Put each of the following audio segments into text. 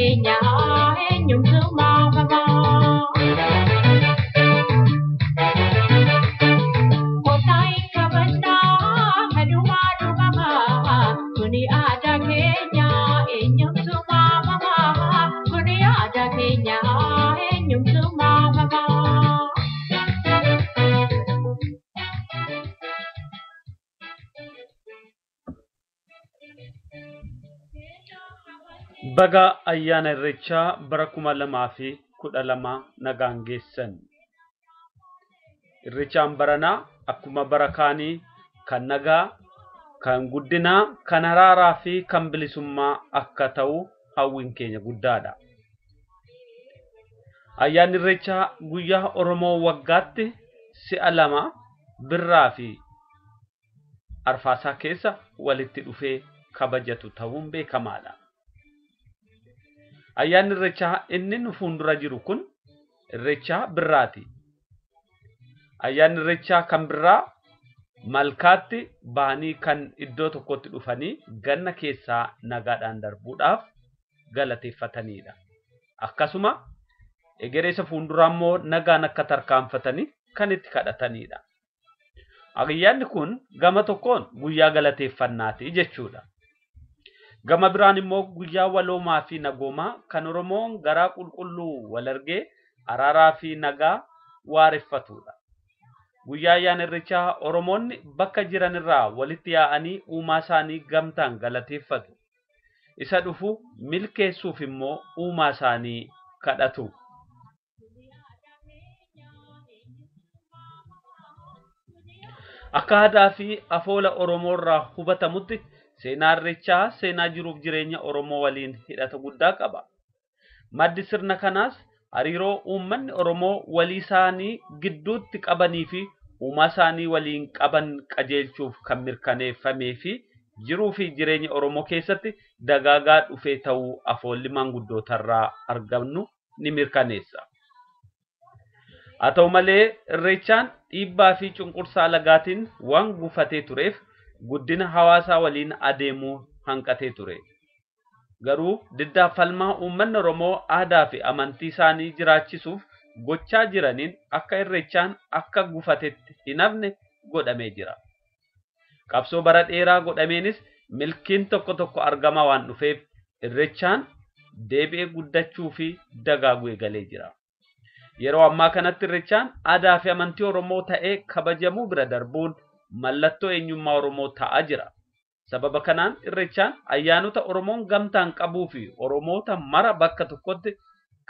keenya eenyumtu maamamaa. Kottaa hin kabajnaa kanumaa dhumamaa kuni aadaa keenya eenyumtu maamamaa kuni aadaa keenya eenyumtu maamamaa. Baga ayyaana Irreechaa bara 2012 nagaan geessan. Irreechaan baranaa akkuma bara kaanii kan nagaa, kan guddinaa, kan araaraa fi kan bilisummaa akka ta'u hawwiin keenya guddaadha. Ayyaanni Irreechaa guyyaa Oromoo waggaatti si'a lama birraa fi arfaasaa keessa walitti dhufee kabajatu ta'uun beekamaadha. Ayyaanni Irreechaa inni nu fuuldura jiru kun Irreechaa birraati. Ayyaanni Irreechaa kan birraa malkaatti bahanii kan iddoo tokkotti dhufanii ganna keessaa nagaadhaan darbuudhaaf galateeffatanidha. Akkasuma egeree isa fuulduraa immoo nagaan akka tarkaanfatanii kan itti kadhatanidha. Ayyaanni kun gama tokkoon guyyaa galateeffannaati jechuudha. Gama biraan immoo guyyaa waloomaa fi nagoomaa kan Oromoon garaa qulqulluu wal argee araaraa fi nagaa waareffatudha. Guyyaa ayyaana Irreechaa Oromoonni bakka jiran irraa walitti yaa'anii uumaa isaanii gamtaan galateeffatu. Isa dhufu milkeessuuf immoo uumaa isaanii kadhatu. Akka aadaa fi afoola Oromoo irraa hubatamutti seenaa Irreechaa seenaa jiruuf jireenya Oromoo waliin hidhata guddaa qaba. Maddi sirna kanaas hariiroo uummanni Oromoo walii isaanii gidduutti qabanii fi uumaa isaanii waliin qaban qajeelchuuf kan mirkaneeffamee fi jiruu fi jireenya Oromoo keessatti dagaagaa dhufee ta'uu afoolli maanguddootarraa argannu ni mirkaneessa. Haa ta'u malee Irreechaan dhiibbaa fi cunqursaa alagaatiin waan gufatee tureef guddina hawaasaa waliin adeemuu hanqatee ture. Garuu diddaa falmaa uummanni Oromoo aadaa fi amantii isaanii jiraachisuuf gochaa jiraniin akka Irreechaan akka gufatetti hin hafne godhamee jira. Qabsoo bara dheeraa godhameenis milkiin tokko tokko argamaa waan dhufeef Irreechaan deebi'ee guddachuu fi dagaaguu eegalee jira. Yeroo ammaa kanatti Irreechaan aadaa fi amantii Oromoo ta'ee kabajamuu bira darbuun mallattoo eenyummaa Oromoo ta'aa jira. Sababa kanaan Irreechaan ayyaanota Oromoon gamtaan qabuu fi Oromoota mara bakka tokkotti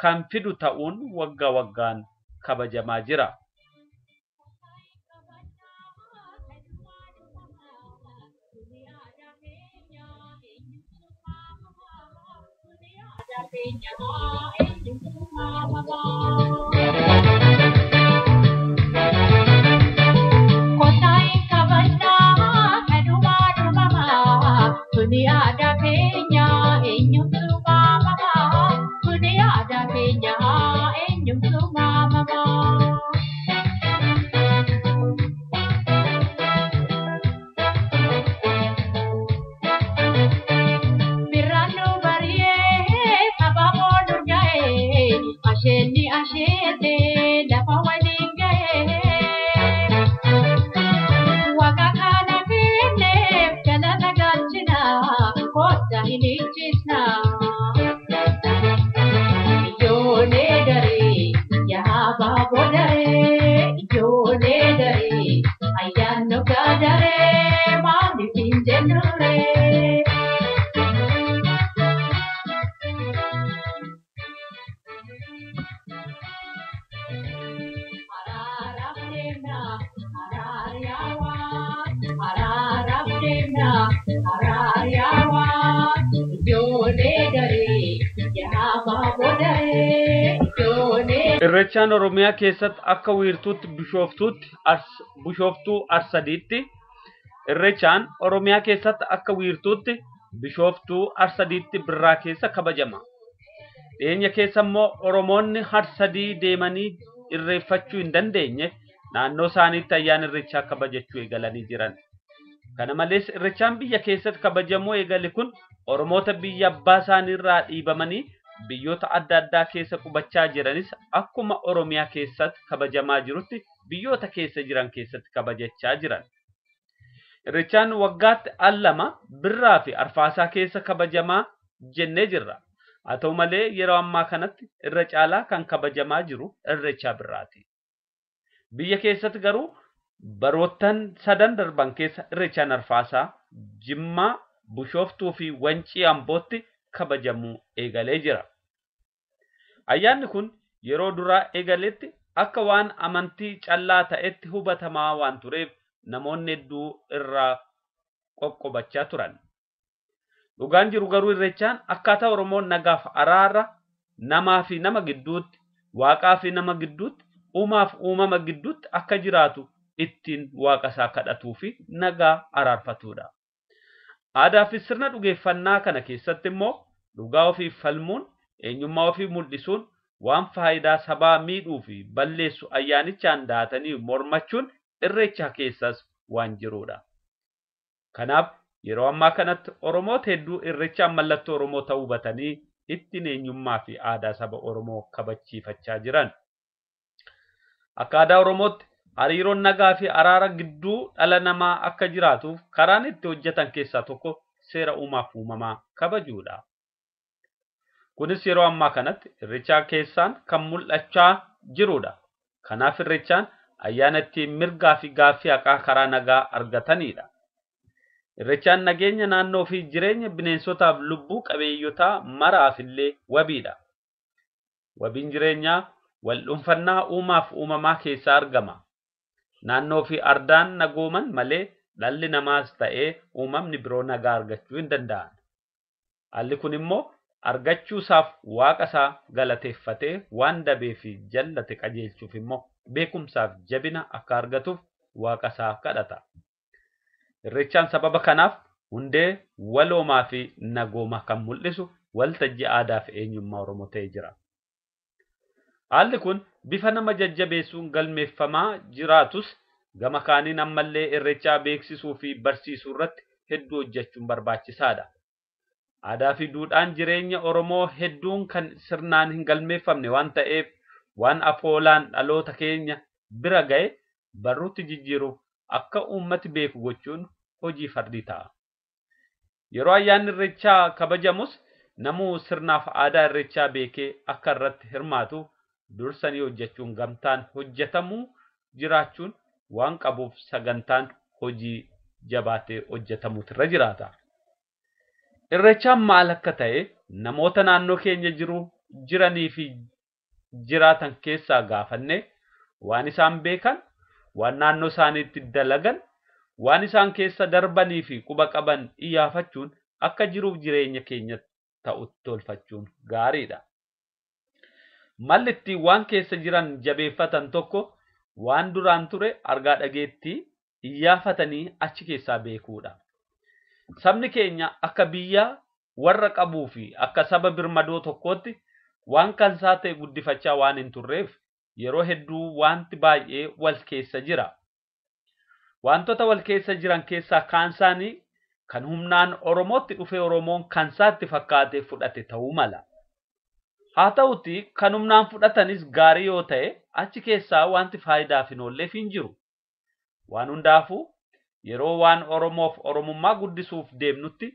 kan fidu ta'uun waggaa waggaan kabajamaa jira. Kottaa hin kabajnaa kanumaa dhumamaa kuni aadaa keenya eenyumtu maamamaa kuni aadaa keenya eenyumtu maamamaa. Birraanuu bari'ee sababoo durga'ee asheenni asheetee lafa waliin ga'ee. Waaqa kana kenneef galata galchina kottaa hin ijjisna. Ijoollee daree yaa baaboo daree ijoollee daree ayyaanno gadaree maaliif hin jennuree. Araaraaf deemna araar yaawaa araaraaf deemna araar yaawaa ijoollee daree yaa baaboo daree ijoollee. Irreechaan Oromiyaa keessatti akka wiirtuutti bishooftuutti bishooftuu Arsadiitti Irreechaan Oromiyaa keessatti akka wiirtuutti bishooftuu Arsadiitti birraa keessa kabajama. Dhiyeenya keessa immoo Oromoonni Harsadii deemanii irreeffachuu hin dandeenye naannoo isaaniitti ayyaana Irreechaa kabajachuu eegalanii jiran. Kana malees Irreechaan biyya keessatti kabajamuu eegale kun Oromoota biyya abbaa isaanii irraa dhiibamanii biyyoota adda addaa keessa qubachaa jiranis akkuma Oromiyaa keessatti kabajamaa jirutti biyyoota keessa jiran keessatti kabajachaa jiran. Irreechaan waggaatti al lama birraa fi arfaasaa keessa kabajamaa jennee jirra. Haa ta'u malee yeroo ammaa kanatti irra caalaa kan kabajamaa jiru irreechaa birraati. Biyya keessatti garuu baroottan sadan darban keessa irreechaan arfaasaa Jimmaa, Bushooftuu fi Wancii Ambootti kabajamuu eegalee jira. Ayyaanni kun yeroo duraa eegaletti akka waan amantii callaa ta'etti hubatamaa waan tureef namoonni hedduu irraa qoqqobachaa turan. Dhugaan jiru garuu irreechaan akkaataa Oromoon nagaaf araara namaa fi nama gidduutti, waaqaa fi nama gidduutti, uumaaf uumama gidduutti akka jiraatu ittiin waaqa isaa kadhatuu fi nagaa araarfatudha. Aadaa fi sirna dhugeeffannaa kana keessatti immoo dhugaa ofii falmuun, eenyummaa ofii mul'isuun, waan faayidaa sabaa miidhuu fi balleessu ayyaanichaan daatanii mormachuun irreechaa keessas waan jirudha. Kanaaf yeroo ammaa kanatti Oromoota hedduu irreechaan mallattoo Oromoo ta'uu hubatanii ittiin eenyummaa fi aadaa saba Oromoo kabachiifachaa jiran. Akka aadaa Oromootti hariiroon nagaa fi araara gidduu dhala namaa akka jiraatuuf karaan itti hojjetan keessaa tokko seera uumaaf uumamaa kabajuudha. Kunis yeroo ammaa kanatti irreechaa keessaan kan mul'achaa jirudha. Kanaaf irreechaan ayyaana ittiin mirgaa fi gaaffii haqaa karaa nagaa argatanidha. Irreechaan nageenya naannoo fi jireenya bineensotaaf lubbuu qabeeyyotaa maraaf illee wabiidha. Wabiin jireenyaa wal dhuunfannaa uumaaf uumamaa keessaa argama. Naannoo fi ardaan nagooman malee dhalli namaas ta'ee uumamni biroo nagaa argachuu hin danda'an. Haalli kun immoo argachuusaaf waaqa isaa galateeffatee waan dabee fi jallate qajeelchuuf immoo beekumsaaf jabina akka argatuuf waaqa isaa kadhata. Irreechaan sababa kanaaf hundee waloomaa fi nagooma kan mul'isu waltajjii aadaa fi eenyummaa Oromoo ta'ee jira. Haalli kun bifa nama jajjabeessuun galmeeffamaa jiraatus gama kaaniin ammallee irreechaa beeksisuu fi barsiisuu irratti hedduu hojjechuun barbaachisaadha. Aadaa fi duudhaan jireenya Oromoo hedduun kan sirnaan hin galmeeffamne waan ta'eef waan afoolaan dhaloota keenya bira ga'e barruutti jijjiiruuf akka uummati beeku gochuun hojii fardii ta'a. Yeroo ayyaanni irreechaa kabajamus namuu sirnaaf aadaa irreechaa beekee akka irratti hirmaatu dursanii hojjechuun gamtaan hojjetamuu jiraachuun waan qabuuf sagantaan hojii jabaatee hojjetamuutu irra jiraata. Irreechaan maal akka ta'e namoota naannoo keenya jiru jiranii fi jiraatan keessaa gaafanne waan isaan beekan, waan naannoo isaaniitti dalagan, waan isaan keessa darbanii fi quba qaban iyyaafachuun akka jiruuf jireenya keenya ta'utti tolfachuun gaariidha. Malli ittiin waan keessa jiran jabeeffatan tokko waan duraan ture argaa dhageettii iyyaafatanii achi keessaa beekuudha. Sabni keenya akka biyya warra qabuu fi akka saba birmadoo tokkootti waan kansaa ta'e guddifachaa waan hin turreef yeroo hedduu wanti baay'ee wal keessa jira. Wantoota wal keessa jiran keessaa kaansaanii kan humnaan Oromootti dhufe Oromoon kansaatti fakkaatee fudhate ta'uu mala. Haa ta'uti kan humnaan fudhatanis gaarii yoo ta'e achi keessaa wanti faayidaaf hin oolleef hin jiru. Waan hundaafuu yeroo waan Oromoof Oromummaa guddisuuf deemnutti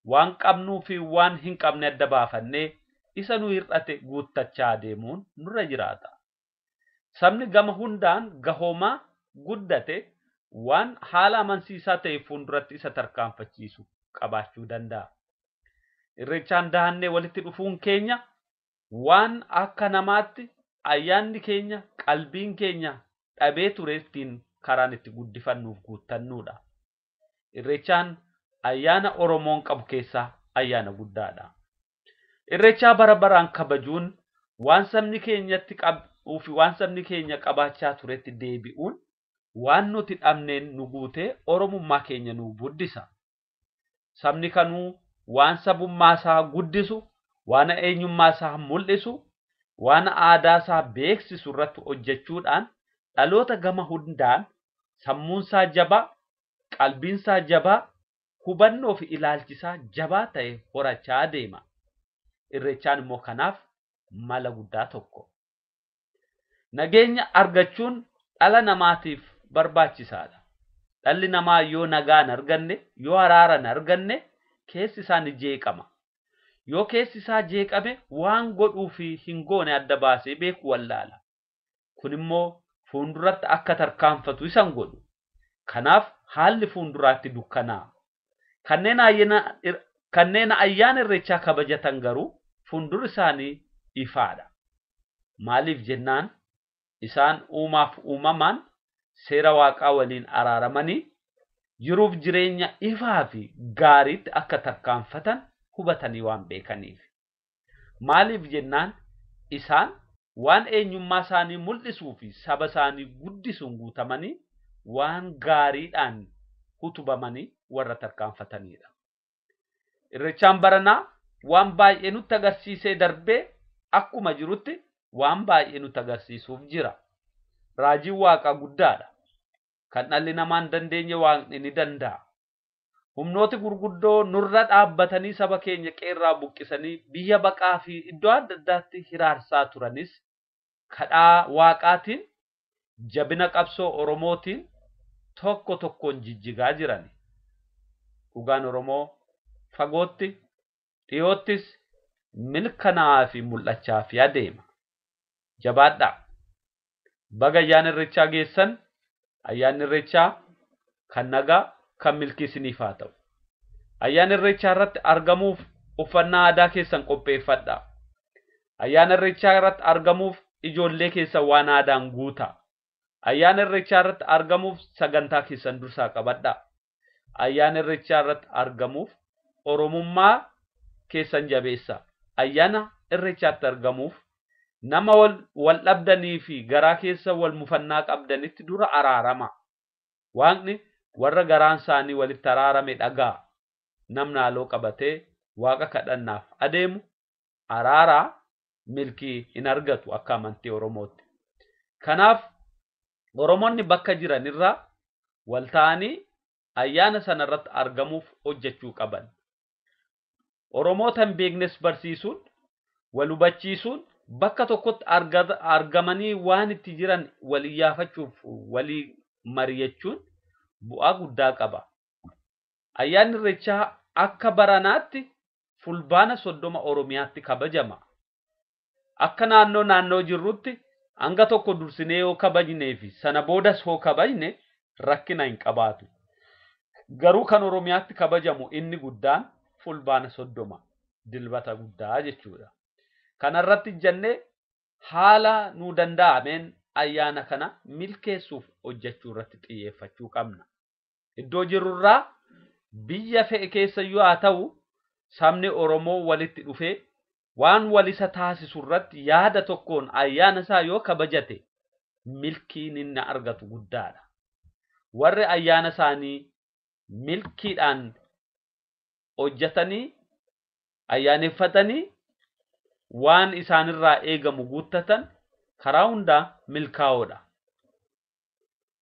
waan qabnuu fi waan hin qabne adda baafannee isa nu hir'ate guuttachaa deemuun nurra jiraata. Sabni gama hundaan gahoomaa guddate waan haala amansiisaa ta'e fuulduratti isa tarkaanfachiisu qabaachuu danda'a. Irreechaan dahannee walitti dhufuun keenya waan akka namaatti ayyaanni keenya qalbiin keenya dhabee ture ittiin karaan itti guddifannuuf guuttannuudha. Irreechaan ayyaana Oromoon qabu keessaa ayyaana guddaadha. Irreechaa bara baraan kabajuun waan sabni keenyatti qabuu fi waan sabni keenya qabaachaa turetti deebi'uun waan nuti dhabneen nu guutee Oromummaa keenya nu guddisa. Sabni kanuu waan sabummaa isaa guddisu, waan eenyummaa isaa mul'isu, waan aadaa isaa beeksisu irratti hojjechuudhaan dhaloota gama hundaan sammuunsaa jabaa, qalbiinsaa jabaa, hubannoo fi ilaalchisaa jabaa ta'e horachaa deema. Irreechaan immoo kanaaf mala guddaa tokko. Nageenya argachuun dhala namaatiif barbaachisaadha. Dhalli namaa yoo nagaa hin arganne, yoo araara hin arganne keessi isaa ni jeeqama. Yoo keessi isaa jeeqame waan godhuu fi hin goone adda baasee beeku wallaala. Kun immoo fuulduratti akka tarkaanfatu isa hin godhu. Kanaaf haalli fuulduraatti dukkanaa'a. Kanneen ayyaana irreechaa kabajatan garuu fuuldurri isaanii ifaadha. Maaliif jennaan isaan uumaaf uumamaan seera waaqaa waliin araaramanii jiruuf jireenya ifaa fi gaariitti akka tarkaanfatan hubatanii waan beekaniif. Maaliif jennaan isaan waan eenyummaa isaanii mul'isuu fi saba isaanii guddisuun guutamanii waan gaariidhaan utubamanii warra tarkaanfatanidha. Irreechaan baranaa waan baay'ee nutti agarsiisee darbee akkuma jirutti waan baay'ee nutti agarsiisuuf jira. Raajiin waaqaa guddaadha. Kan dhalli namaa hin dandeenye waaqni ni danda'a. Humnooti gurguddoo nurra dhaabbatanii saba keenya qeerraa buqqisanii biyya baqaa fi iddoo adda addaatti hiraarsaa turanis kadhaa waaqaatiin jabina qabsoo Oromootiin tokko tokkoon jijjigaa jiran. Dhugaan Oromoo fagootti dhiyoottis milkanaa'aa fi mul'achaa fi adeema. Jabaadhaa. Baga ayyaana irreechaa geessan, ayyaanni irreechaa kan nagaa kan milkii isiniif haa ta'u. Ayyaana irreechaa irratti argamuuf uffannaa aadaa keessan qopheeffadhaa. Ayyaana irreechaa irratti argamuuf ijoollee keessan waan aadaan guutaa. Ayyaana irreechaa irratti argamuuf sagantaa keessan dursaa qabadhaa. Ayyaana irreechaa irratti argamuuf Oromummaa keessan jabeessaa. Ayyaana irreechaatti argamuuf nama wal dhabdanii fi garaa keessa wal mufannaa qabdanitti dura araarama. Waaqni warra garaan isaanii walitti araarame dhagaa. Namni haaloo qabatee waaqa kadhannaaf adeemu araaraa milkii hin argatu akka amantii Oromootti. Kanaaf Oromoonni bakka jiranirraa wal ta'anii ayyaana sana irratti argamuuf hojjechuu qaban. Oromoota hin beeknes barsiisuun, wal hubachiisuun bakka tokkotti argamanii waan itti jiran walii yaafachuuf walii mari'achuun bu'aa guddaa qaba. Ayyaanni Irreechaa akka baranaatti fulbaana 30 Oromiyaatti kabajama. Akka naannoo naannoo jirrutti hanga tokko dursinee yoo kabajnee fi sana boodas yoo kabajne rakkina hin qabaatu. Garuu kan Oromiyaatti kabajamu inni guddaan fulbaana 30 dilbata guddaa jechuudha. Kanarratti jennee haala nuu danda'ameen ayyaana kana milkeessuuf hojjechuu irratti xiyyeeffachuu qabna. Iddoo jirrurraa biyya fe'e keessayyuu haa ta'u sabni Oromoo walitti dhufee waan walisa taasisu irratti yaada tokkoon ayyaana isaa yoo kabajate milkiin inni argatu guddaadha. Warri ayyaana isaanii milkiidhaan hojjetanii ayyaaneffatanii waan isaanirraa eegamu guuttatan karaa hundaa milkaa'oodha.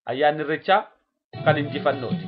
Ayyaanni Irreechaa kan injifannooti.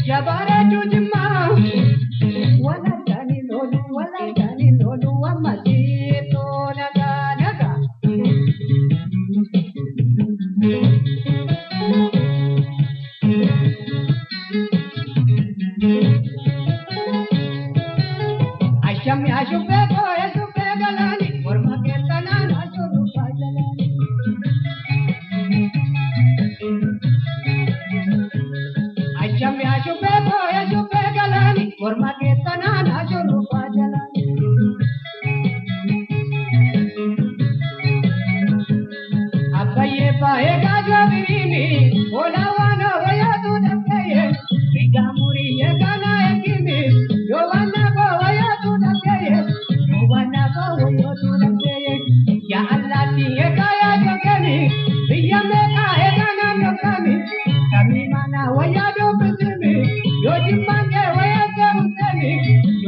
Yeah. Ashammi ashubbee koo shubbee galaani morma keessa naannoo shurrubbaa jalaani. Ashammi ashubbee koo shubbee galaani morma keessa naannoo shurrubbaa jalaani. Abbayyee baay'ee gaajwa biriini olaa waan wayaatu dhabdee rigaa murii eeganaa eegini yoo waan koo wayaatu dhabdee yoo waan koo wayaatu dhabdee yaa allaatti eegaa yaa jogeni biyya meeqaa eeganaa dhokami samii mana wayaa dubbisimi yoo jimmaan kee wayaa seerusemi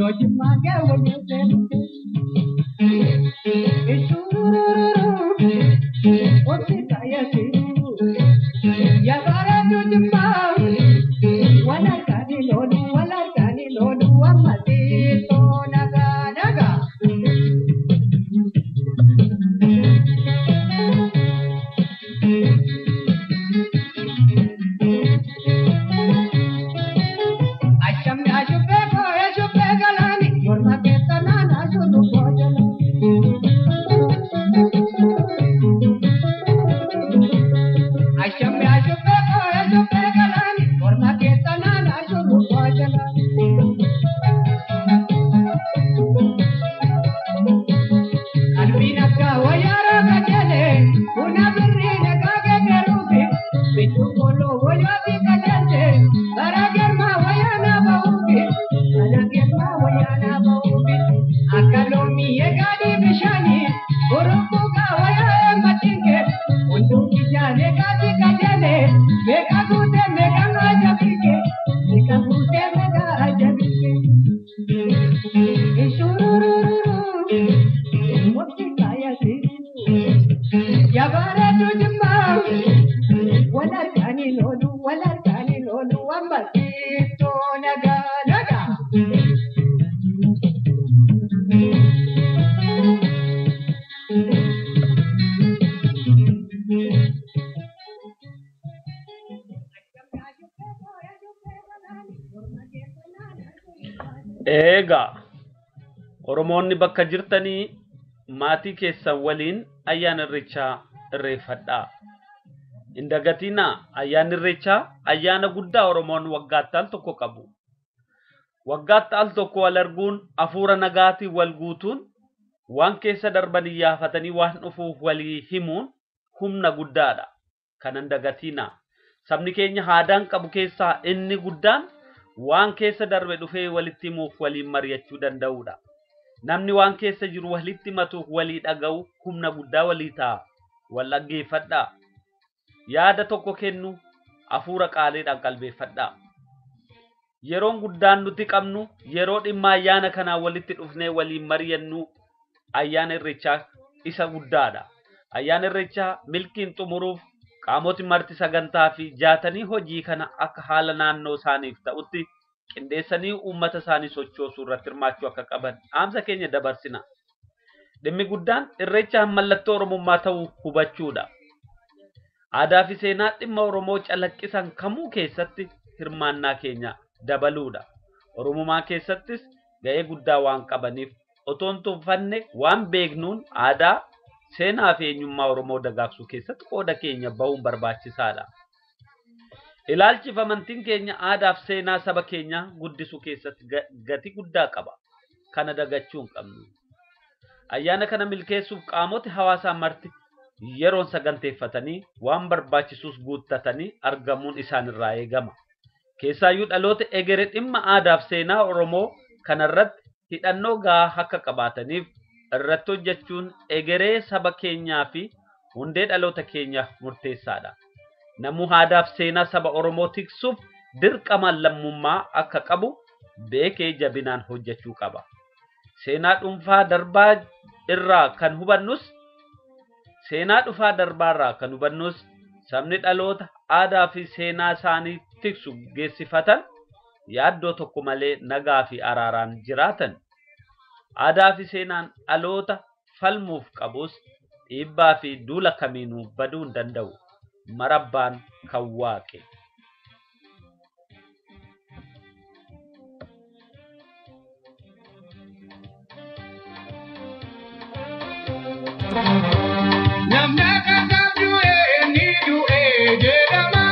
yoo jimmaan kee wayaa seerusemi. Ishurururu obsi taayasiru yaa bareedu jimmaa walarkaani loonu walarkaani loonu ammasiisoo nagaa nagaa. Ashammi ashubbee koo shubbee galaani morma keessa naannoo shurrubbaa jalaani. Ashammi ashubbee koo shubbee galaani morma keessa naannoo shurrubbaa jalaani. Qalbiin akka wayyaara qajeele buna birrii nagaa geeddaruufi bituu kooloo wayyaati qajeelte bara girmaa wayyaana bahuufi bara girmaa wayyaana bahuufi akka loomii eegaanii bishaanii burukkuugaa wayyaa eemmatinke hunduu ijaan eegaati qajeele meeqa guutee meeqa ajabike meeqa guutee meeqa ajabike. Ishurururu obsi taayasiru yaa bareedu jimmaa walarkaani loonu walarkaani loonu ammasiisoo nagaa nagaa. Eegaa Oromoonni bakka jirtanii maatii keessan waliin ayyaana Irreechaa irreeffadhaa. Hin dagatinaa, ayyaanni Irreechaa ayyaana guddaa Oromoon waggaatti al tokko qabu. Waggaatti al tokko wal arguun, hafuura nagaatiin wal guutuun, waan keessa darban iyyaafatanii waan dhufuuf walii himuun humna guddaadha. Kana hin dagatinaa. Sabni keenya aadaan qabu keessaa inni guddaan waan keessa darbe dhufee walitti himuuf waliin mari'achuu danda'uudha. Namni waan keessa jiru walitti himatuuf walii dhaga'u humna guddaa walii ta'a. Wal dhaggeeffadhaa. Yaada tokko kennu hafuura qaaliidhaan qalbeeffadhaa. Yeroon guddaan nuti qabnu yeroo dhimma ayyaana kanaa walitti dhufnee waliin mari'annu ayyaana Irreechaa isa guddaadha. Ayyaana Irreechaa milkiin xumuruuf qaamoti marti sagantaa fi jaatanii hojii kana akka haala naannoo isaaniif ta'utti qindeessanii uummata isaanii sochoosuu irratti hirmaachuu akka qaban dhaamsa keenya dabarsina. Dhimmi guddaan Irreechaan mallattoo Oromummaa ta'uu hubachuudha. Aadaa fi seenaa dhimma Oromoo calaqqisan kamuu keessatti hirmaannaa keenya dabaluudha. Oromummaa keessattis ga'ee guddaa waan qabaniif otoo hin tuffanne waan beeknuun aadaa, seenaa fi eenyummaa Oromoo dagaagsuu keessatti qooda keenya bahuun barbaachisaadha. Ilaalchi fi amantiin keenya aadaa fi seenaa saba keenyaa guddisuu keessatti gatii guddaa qaba. Kana dagachuu hin qabnu. Ayyaana kana milkeessuuf qaamoti hawaasaa marti yeroon saganteeffatanii waan barbaachisus guuttatanii argamuun isaanirraa eegama. Keessaayyuu dhaloota egeree dhimma aadaa fi seenaa Oromoo kanarratti hidhannoo gahaa akka qabaataniif irratti hojjechuun egeree saba keenyaa fi hundee dhaloota keenyaaf murteessaadha. Namuu aadaa fi seenaa saba Oromoo tiksuuf dirqama lammummaa akka qabu beekee jabinaan hojjechuu qaba. Seenaa dhuunfaa darbaa irraa kan hubannus seenaa dhufaa darbaa irraa kan hubannus sabni dhaloota aadaa fi seenaa isaanii tiksu geessifatan yaaddoo tokko malee nagaa fi araaraan jiraatan. Aadaa fi seenaan dhaloota falmuuf qabus dhiibbaa fi duula kamiinuu baduu hin danda'u. Marabbaan kan waaqe. Namna kakab du'e ni du'e jedhama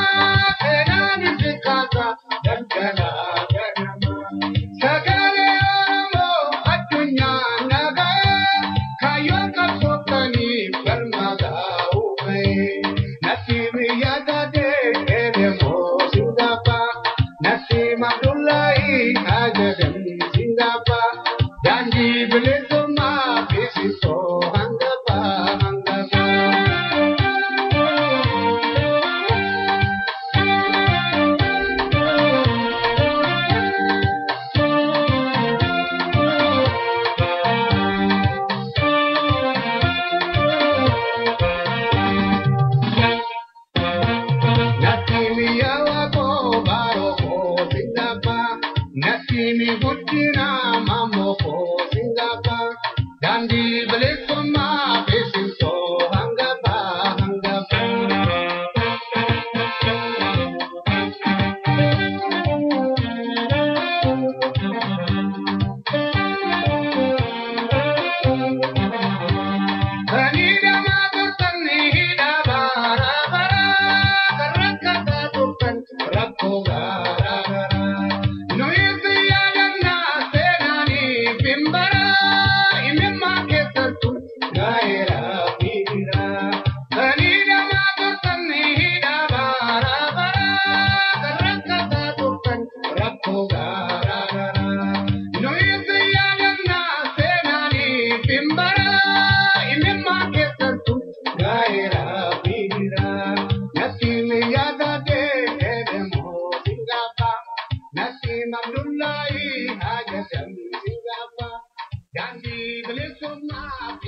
seenaan si kaasa galgala ganama. Sagalee Oromoo addunyaa naga'e kaayyoon qabsootaniif galma gaa'uu ba'e. Natti biyya taatee elemoo singappa natti Abdullahi ajajan singappa daandii bilisummaa beeksisoo hangafa hangafa. Natti mi'aawa koo baaroo koo singappa natti mi guddina maammoo koo singappa daandii bilisummaa beeksisoo hangafa hangafa. Kan turtan hidhaa bara bara kan rakkataa turtan rakkoo garaa garaa. Nuyi si yaadannaa seenaaniif hin baraa imimmaa keessattuu gaa'ela fiiraa. Kan turtan hidhaa bara bara kan rakkataa turtan rakkoo garaa garaa. Nuyi si yaadannaa seenaaniif hin baraa imimmaa keessattuu gaa'ela fiiraa. Natti miyaadate elemoo singappa natti Abdullahi ajajan singappa daandii bilisummaa.